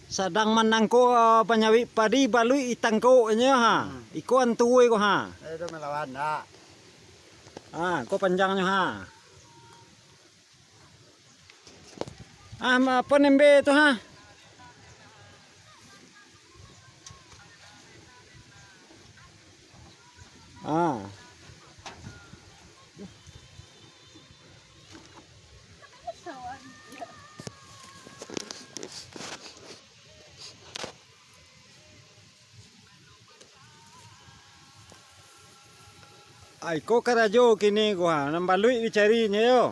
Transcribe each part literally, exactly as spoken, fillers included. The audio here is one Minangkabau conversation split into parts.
Sadang manangkok, eh, panyawik padi, baluik ditangkoknyo, ha. Hmm. Iko antu iko, ha. Eh, itu melawan, ndak? Ha, ko panjangnyo, ha. Ah, ma-, apo nembe tu, ha? Ah. Ai, ko karajo kini ko, ha, nan baluik dicarinyo yo.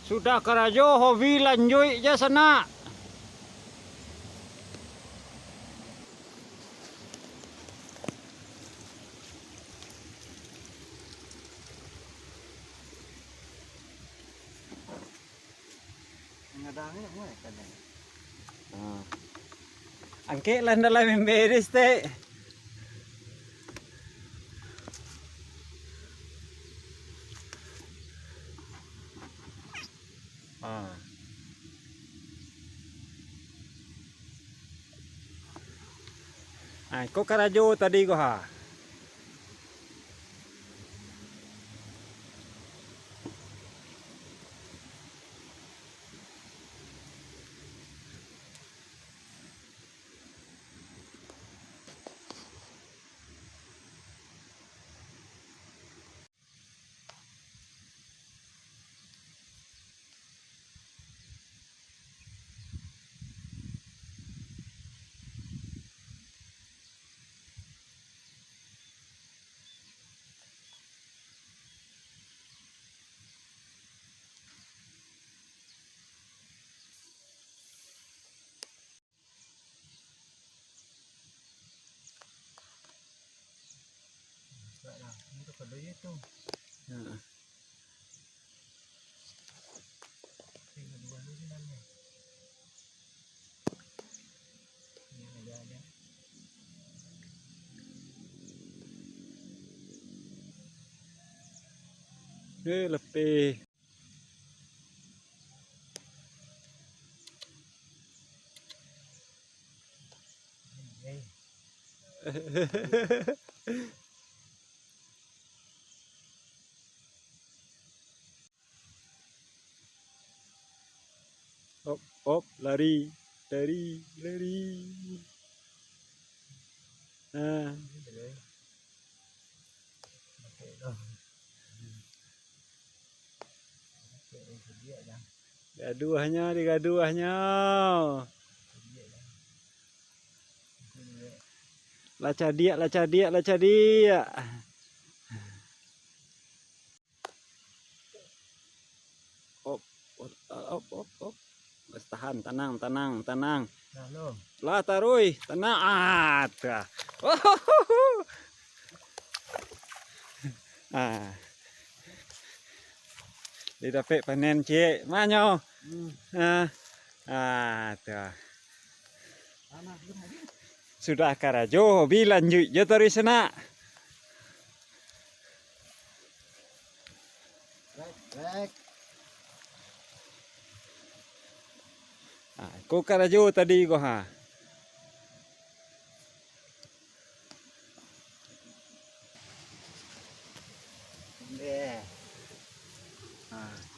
Sudah karajo, hobi lanjuik ja sanak. Angkek lah, ndak lah memberes, Tek. Ah. Ah, iko karajo tadi ko, ha. Eh, lepeh. Op, op, lari, lari, lari. Nah. Gaduahnyo, digaduahnyo. Lah cadiak, lah cadiak, lah cadiak. Op, op, op, op, op. Bos, tahan, tanang, tanang, tanang. Lah, lo. Lah, taruih, tanang. Ah, tu ah. Ah. Dia dapek panen ciek. Manyo? Hmm. Ah. Ah, tu ah. Sudah karajo, hobi lanjuik jo taruih sanak. Rek, rek. Ah, ko karajo tadi ko, ha. Deh. Ah.